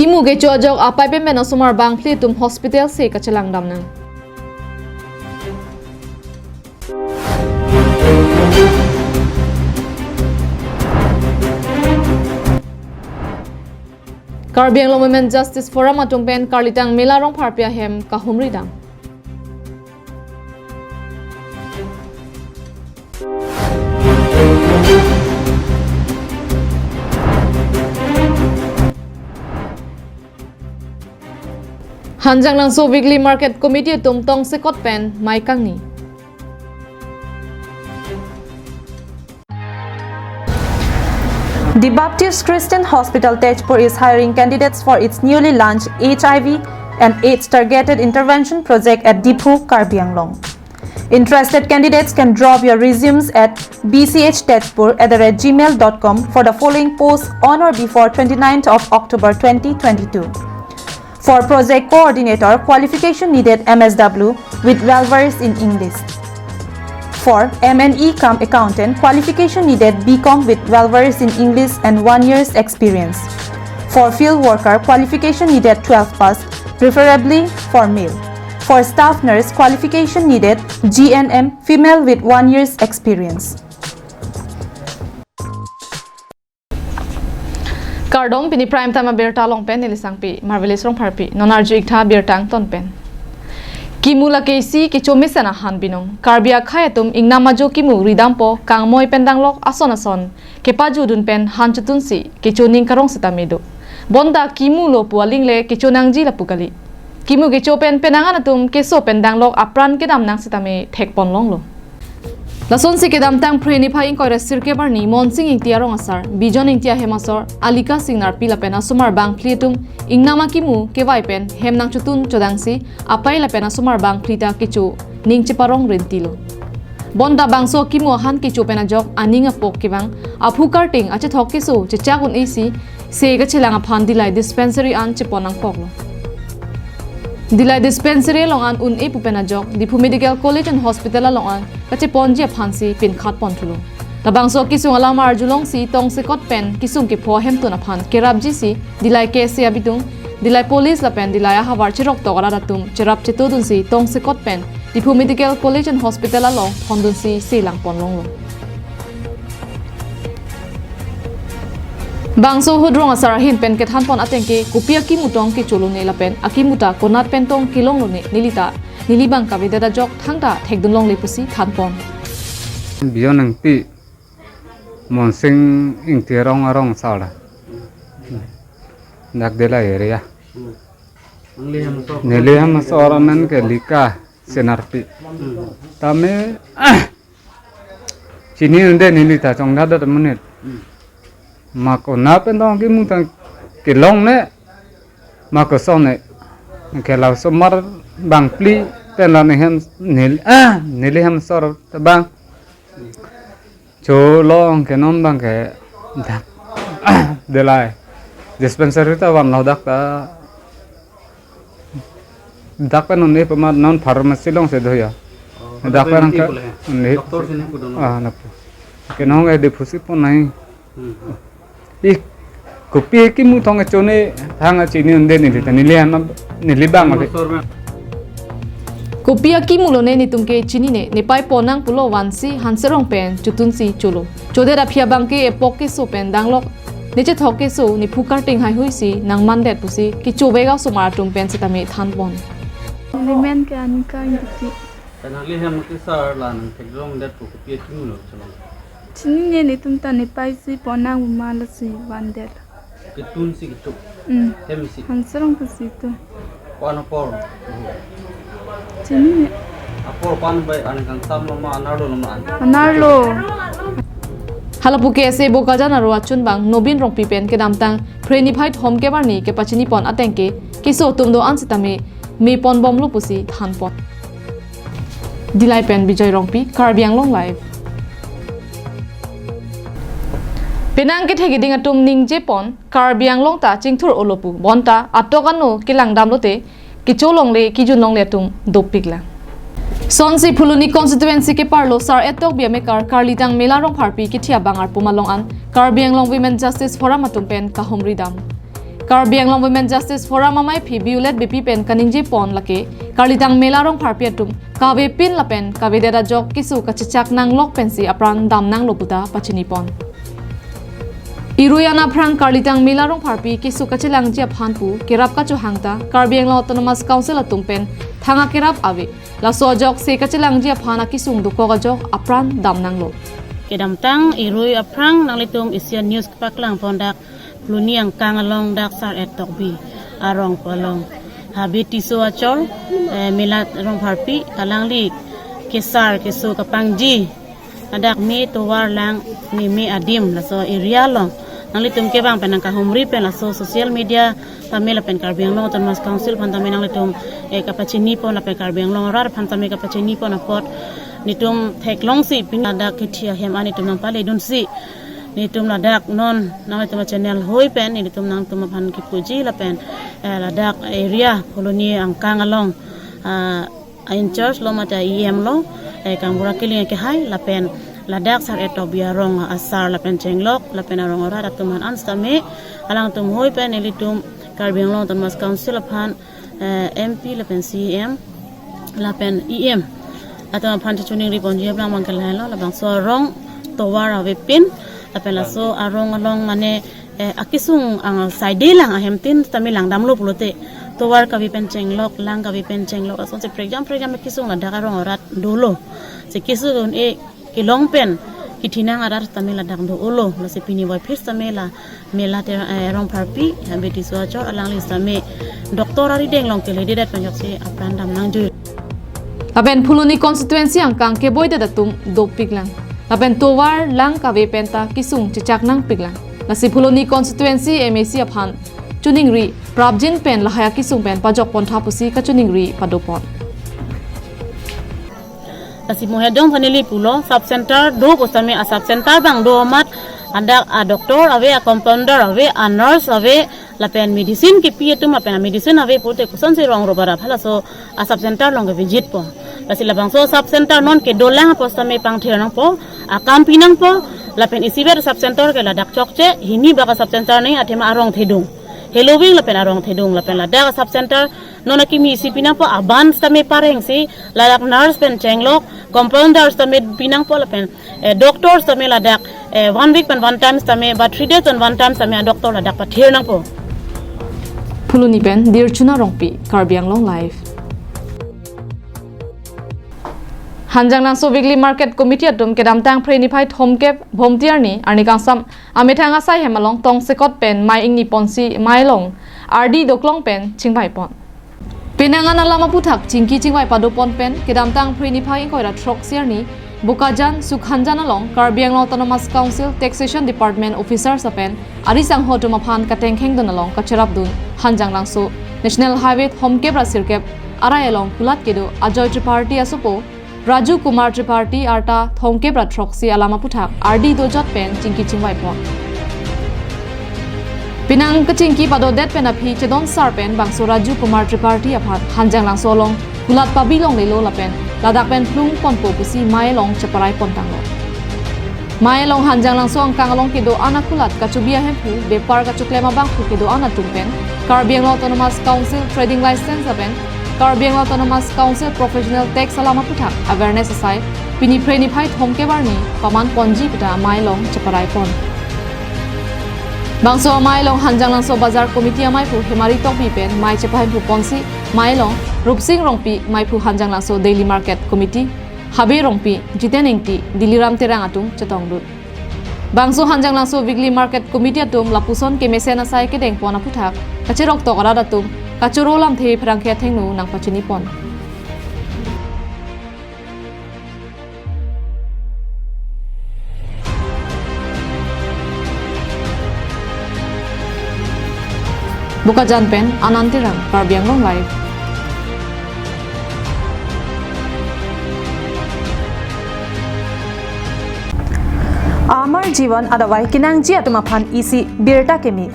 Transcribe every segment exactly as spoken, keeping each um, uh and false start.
Kimu kecho ajok apai pen pen asomar bangphli atum hospital si kachelang damnang. Karbi Anglong Women Justice Forum atum pen Karlitang Mela Rongpharpi ahem kahumri dam. Hanjanglangso Weekly Market Committee atum tongsekot pen mai kangni. The Baptist Christian Hospital Tezpur is hiring candidates for its newly launched H I V and AIDS targeted intervention project at Diphu, Karbi Anglong. Interested candidates can drop your resumes at b c h tezpur at the rate gmail dot com for the following posts on or before twenty-ninth of October twenty twenty-two. For project coordinator, qualification needed M S W with well versed in English. For M and E cum accountant, qualification needed B com with well versed in English and one year's experience. For field worker, qualification needed twelve pass, preferably for male. For staff nurse, qualification needed G N M, female with one year's experience. Kardom, pini prime time abirta along pen neli sangpi Marvelous Rongpharpi. Non arju-ik tha birta angton pen. Kimu lake isi kecho mesen ahan binong. Karbi akhei atum ingnam ajo kimu ridampo, kangmoi pen danglok ason ason kepajudun pen han chotunsi kecho ning karong setame do. Bonta kimu lo pu aling le kecho nangji lapu kali. Kimu kecho pen penang an atum keso pen danglok apran kedam nang setame thekpon longlo. Lasonsi kedamtang Phre niphai ingkoi ra sirkep arni Monsing Ingti arong asar, Bijon Ingti ahem asor, Alika Singnarpi lapen asomar bangphli atum ingnam akimu kevai pen hem nangchotun chodangsi apai lapen asomar bangphli ta kecho ning cheparong rintilo. Bonta bangso kimu ahan kecho pen ajok aning apok kevang, aphu karting achethok keso chechak un-e si se kachelang aphan Dillai dispensary an chepon nangkoklo. Dillai dispensary along an un-e pu pen ajok Diphu Medical College and Hospital along an kacheponji aphansi pinkhat pon thulo. Labangso kesung alam arjulongsi tongsekot pen kesung kepho ahemtun aphan kerapjisi Dillai K S A abitung, Dillai Police lapen Dillai ahavar cheroktok arat atum cherap chetodunsi tongsekot pen Diphu Medical College and Hospital along thondunsi selang pon longlo. Bangso ahut rong asar ahin pen kethan pon ateng ke kopi akimu tong kecholo ne lapen akimu ta konat pen tong kelonglo ne, neli ta neli bang kavedet ajok thangta thekdun longle pusi than pon. Bijon Ingti, Monsing Ingti arong arong asar. Dak Dillai area. Hmm. Nangli hem asor? Neli hem asor amen ke Lika Singnarpi. Hmm. Tame, ah, chini un-e neli ta chongdat dat monit. Hmm. Ma konat pen tong kimu ta kelong ne, ma koson ne. Ke la osomar bangphli pen la ne hem nel-, ah, neli hem asor ta bang. Cholong ke non bang ke dak Dillai dispensary ta vanlo, dak ta dak pen un-e pama non pharmacy alongsi do ya. Oh, dak pen ke un-e. Doctor si ne pu do no? Ah, na pu. Ke non ke Diphu si pon nai. Hmm. I kopi kimu tong chone thang chini un-e neli ta neli an neli bang ape. Kopi akimu lo ne netum ke chinine, nepei pon nang pulo vansi hanserong pen chotunsi cholo. Chodet aphi abang ke epok keso pen danglok, nechethok keso, nephu karting haihui si nangmandet pusi kecho vega osomar atum pen setame than pon. Neli men ke Anika Ingti. Nangli hem ke sar la nang theklongdet pu kopi akimu lo cholong? Chinine, netum ta nepei si pon nang pu ma lasi vandet. Ketunsi kecho. Hmm. Hem si. Hanserong pusi tu. Ko-an apor? Chinine. Apor ko-an bai, an kangsam lo ma, anerlo lo ma an? Anerlo. Halapu K S A Bokajan aro achunbang Nobin Rongpi pen kedamtang Phre niphai thomkep arni kepachini pon ateng ke keso atum do-an setame me pon bomlo pusi than pon. Dillai pen Bijoy Rongpi, Karbi Anglong Live. Penang kethe keding atum ningje pon, Karbi Anglong ta chingthur olo pu, bonta atok ano kelang damlote, kecho longle, kejun longle atum dopik lang. Sonsi Phuloni constituency keparlo Sar Etok Biamekar Karlitang Mela Rongpharpi kethi abang arpum along an Karbi Anglong Women Justice Forum atum pen kahumri dam. Karbi Anglong Women Justice Forum amaiphi Violet Beypi pen kaningje pon lake Karlitang Mela Rongpharpi atum kavepin lapen kavedet ajok keso kachechak nanglok pensi apran damnanglo puta pachini pon. Irui an aphrang Karlitang Mela Rongpharpi keso kachelangji aphan pu kerap kachohang ta Karbi Anglong Autonomous Council atum pen thang akerap ave. Laso ajok se kachelangji aphan akesung dokok ajok apran damnanglo. Kedamtang irui aphrang nanglitum Asian News kepaklang pon dak Phuloni angkang along dak Sar-et Tokbi arong pu along Habe Tisso achor, eh, Mela Rongpharpi alangli kesar keso kapangji ladak me tovar lang me me adim laso area along nanglitum kevang pen nangkahumri pen laso social media tame lapen Karbi Anglong Autonomous Council aphan tame nanglitum, eh, kapachini pon lapen Karbi Anglong arat aphan tame kapachini pon apot netum theklongsi pini ladak kethi ahem an netum nangpaledunsi netum ladak non nanglitum channel hoi pen netum nangtum aphan kipuji lapen, eh, ladak area Phuloni angkang along, ah, in charge lo mate E M lo, eh, Kangbura Killing kehai lapen ladak Sar-et Tokbi arong asar lapen chenglok lapen arong arat atum an an sitame alangtum hoi pen nelitum Karbi Anglong Autonomous Council aphan, eh, M P lapen C E M lapen E M atum aphan chechoningri ponji abang mangke lahelo labangso arong tovar avepin lapen laso arong along mane, eh, akesung angsaide lang ahemtin tame langdamlo pulote tovar kave pen chenglok lang kave pen chenglok asonsi prekjam prekjam akesung ladak arong arat dolo. Si keso un-e kelong pen kethinang arat tame ladak do-olo. Lasi pini voiphit tame la Mela Ter-, eh, Rongpharpi Habe Tisso achor alangli tame doctor arideng along kelededet pen ajoksi apran damnangji. Lapen Phuloni constituency angkang keboidet atum dopiklang. Lapen tovar lang kave pen ta kesung chechak nangpiklang. Lasi Phuloni constituency M A C aphan choningri prapjin pen lahai akesung pen pajok pontha pusi kachoningri padopon. Lasi mo hedong thaneli pulo sub center do pu tame a sub center abang do amat ladak a doctor ave, a compounder ave, a nurse ave, lapen medicine kepi atum lapen a medicine ave pute kosonsi rong ro barap halaso a sub center along ke visit po. Lasi labangso sub center non kedolang apot tame pangthir nangpo, akam pi nangpo, lapen isivet sub center ke ladak chokche, hini bak a sub center nangji athema arong thedung. Heloving lapen arong thedung lapen ladak a sub center non akimi isi pi nangpo, aban tame parengsi ladak nurse pen chenglok, compounders tame pi nangpo lapen, eh, doctors tame ladak, eh, one week pen one times tame ba three days pen one times tame a doctor ladak pathir nangpo. Phuloni pen Dirchuna Rongpi, Karbi Anglong Live. Hanjanglangso Weekly Market Committee atum kedamtang Phre niphai thomkep Bhomti arni, arni kangsam amethang asai hem along tongsekot pen mei ingni ponsi mei along ardi doklong pen chingvai pon. Penang an alam aphuthak chingki chingvai padopon pen kedamtang Phre niphai ingkoi ra throksi arni Bokajan Sukhanjan along Karbi Anglong Autonomous Council Taxation Department officers lapen ari sangho atum aphan katengkheng dun along kacherapdun Hanjanglangso National Highway thomkep ra sirkep arai along kulat kedo Ajoy Tripathi asopo Raju Kumar Tripathi arta thomkep ra throksi alam aphuthak ardi dojot pen chingki chingvai pon. Penang kachingki padodet pen aphi chedon sar pen bangso Raju Kumar Tripathi aphan Hanjanglangso along kulat pabi longlelo lapen ladak pen plung ponpo pusi mei along cheparai pontanglo. Mei along Hanjanglangso angkang along kedo-an akulat kachobi ahemphu, bepar kachoklem abangphu kedo-an atum pen Karbi Anglong Autonomous Council Trading License lapen Karbi Anglong Autonomous Council Professional Tax alam aphuthak awareness asai pini Phre niphai thomkep arni paman ponji puta mei along cheparai pon. Bangso mei along Hanjanglangso Bazar Committee ameiphu Hemari Tokbi pen mei chepahemphu ponsi mei along Rupsing Rongpi, meiphu Hanjanglangso Daily Market Committee, Habe Rongpi, Jiten Ingti, Diliram Terang atum chetongdun. Bangso Hanjanglangso Weekly Market Committee atum lapuson kemesen asai kedeng pon aphuthak kacheroktok arat atum kachoro lamthe pherangke athengno nangpachini pon. Bokajan pen Anand Terang, Karbi Anglong Live. Amar Jeevan adavai kenangji atum aphan isi birta keme.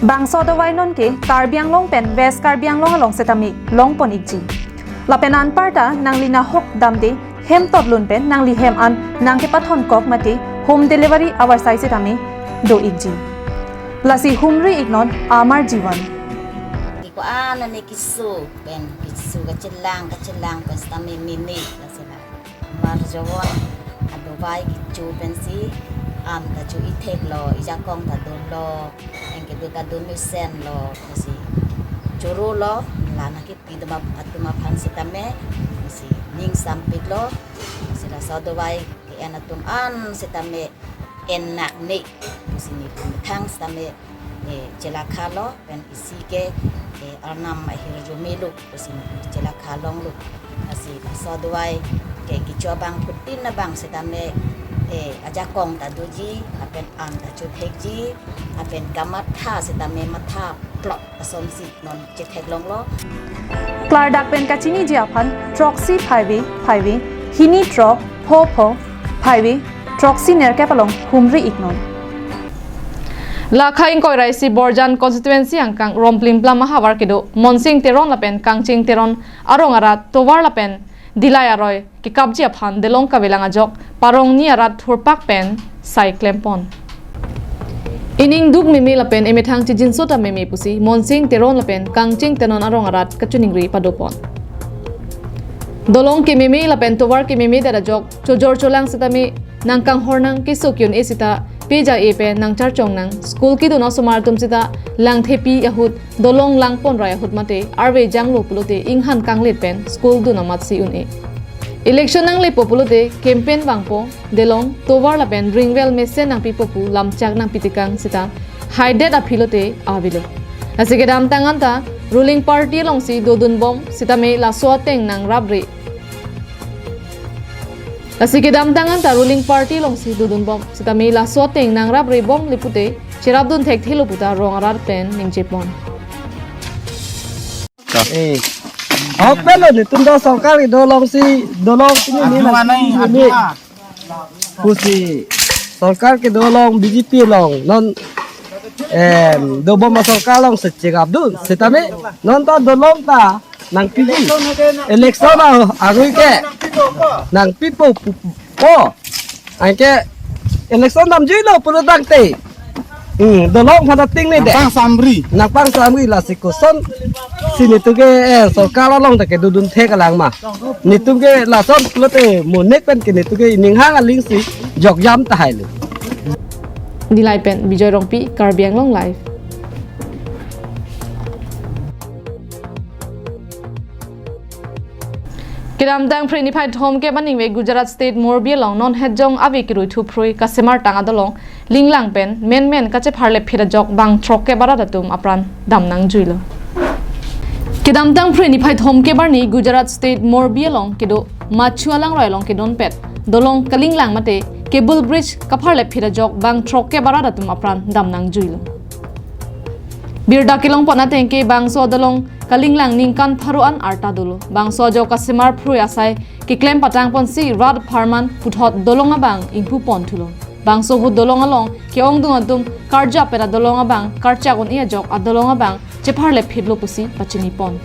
Bangso adavai nonke Karbi Anglong pen West Karbi Anglong along setame longpon ikji. Lapen anparta nangli nahok damde hem totlun pen nangli hem an nangkepathon kok mate home delivery avarsai setame do ikji. Lasi humri iknon Amar Jivan. Ko-an ani keso pen, keso kachelang, kachelang pen sitame meme, lasi la Amar Jivan adovai kecho pensi an ta cho-i theklo, ijakong ta dunlo, anke do ta dun mesenlo, lasi chorolo, la nangkepi atum ap-, atum aphan sitame, lasi ning sampiklo, lasi laso adovai ke-en atum an sitame en nak ne, pusi nelitum methang sitame, eh, chelakhalo, pen isi ke, eh, arnam ahirjume lo, pusi chelakha longlo. Lasi laso adovai ke kecho abang phutin abang sitame, eh, ajakong ta doji, lapen an ta cho thekji, lapen kamatha sitame matha plot asonsi non chetheklonglo. Klardak pen kachiniji aphan throksi phaive phaive, hini throk, pho pho, phaive, throksi nerkep along humri iknon. Lakha ingkoi ra isi Borjan constituency angkang Romplimplam ahavar kedo Monsing Teron lapen Kangching Teron arong arat tovar lapen Dilai aroi kekapji aphan delong kavelang ajok parong ni arat thurpak pen sai klempon. Ining duk meme lapen emethang chijinso ta meme pusi Monsing Teron lapen Kangching Teron arong arat kachiningri padopon. Dolong kememe lapen tovar kememe det ajok chojor cholang sitame nangkanghor nang, keso ke-un-e sita peja e pen nangcharchong nang, school kedun osomar atum sita langthepi ahut, dolong langpon rai ahut mate arve janglo pulote inghan kanglet pen school dun amatsi un-e. Election nanglepo pulote campaign vangpo, delong tovar lapen ringvel mesen nangpipo pu lamchak nangpitekang sita haidet aphi lote avelo. Lasi kedamtang anta ruling party alongsi dodunbom sitame laso ateng nangrapre. Lasi kedamtang anta ruling party alongsi dodunbom sitame laso ateng nangraprebom le pute cherapdun thekthelo puta rong arat pen ningjepon. Eh. Ahok pelo netum do sorkar kedo alongsi dolong pini ni Adu nang anai, pini ni. Adu a. Pusi sorkar kedo along B J P along non, em, dobom asorkar alongsi cherapdun sitame non ta dolong ta nangpiji. Election a arui ke nangpipo pu-, po. Anke election damjuilo pulo tangte. Hmm, dolong phana ting ni de. Nangpang samri. Nangpang samri lasi kosonsi netum ke, eh, sorkar along ta kedodun thek alang ma. Netum ke lason pulote monek pen ke netum ke ninghang alingsi jokjam tahai lo. Dilai pen Bijoy Rongpi, Karbi Anglong Live. Kedamtang Phre niphai thomkep aningve Gujarat State Morbi along non hetjong ave kerui thuphrui kasemar tang adolong linglang pen menmen kachepharlep phit ajok bang throkkep arat atum apran dam nangjuilo. Kedamtang Phre niphai thomkep arni Gujarat State Morbi along kedo Machu alangroi along kedonpet dolong kalinglang mate cable bridge kapharlep phit ajok bang throkkep arat atum apran dam nangjuilo. Birta kelongpon ateng ke bangso adolong kalinglang ningkan pharo an arta dolo. Bangso ajok kasemar phrui asai keklem patangponsi rat apharman puthot dolong abang ingpupon thulo. Bangso ahut dolong along ke-ongdung atum karjap pera dolong abang karchak un-e ajok adolong abang chepharlep phitlo pusi pachinipon.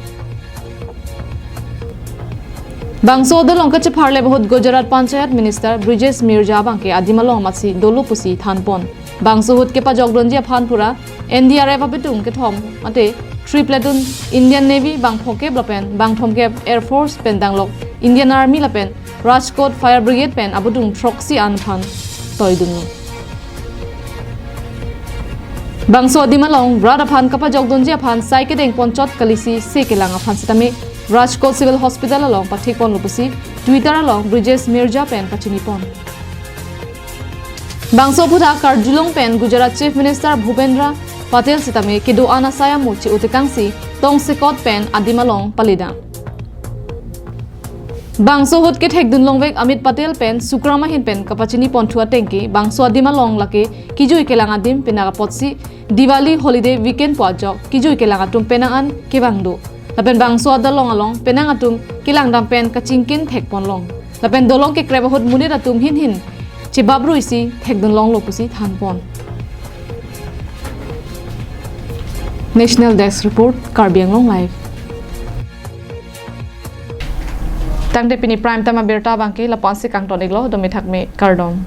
Bangso adolong kachepharlep ahut Gujarat Panchayat Minister Brijesh Mirza abangke adim along amatsi dolo pusi thanpon. Bangso ahut kepajokdunji aphan pura N D R F abitung kethom mate three platoon, Indian Navy bang phokep lapen bang thomkep Air Force pen danglok Indian Army lapen Rajkot Fire Brigade pen abitung throksi an aphan toidunlo. Bangso adim along rat aphan kapajokdunji aphan sai kedengponchot kalisi se kelang aphan sitame Rajkot Civil Hospital along pathikponlo pusi Twitter along Brijesh Mirza pen pachinipon. Bangso aphuthak karjulong pen Gujarat Chief Minister Bhupendra Patel sitame kedo-an asai amo che-otekangsi tongsekot pen adim along palidang. Bangso ahut kethekdun longvek Amit Patel pen Sukram ahin pen kapachiniponthu ateng ke bangso adim along lake kejui kelang adim, penang apotsi Diwali holiday weekend pu ajok kejui kelang atum penang an kevang do. Lapen bangso adolong along penang atum kelangdam pen kachingkin thekponlong. Lapen dolong kekrep ahut monit atum hinhin chebapruisi thekdunlonglo pusi thanpon. National Desk Report, Karbi Anglong Live. Tangte pini Prime Time abirta abangke lapu-ansi kangton-iklo, dome thakme, kardom.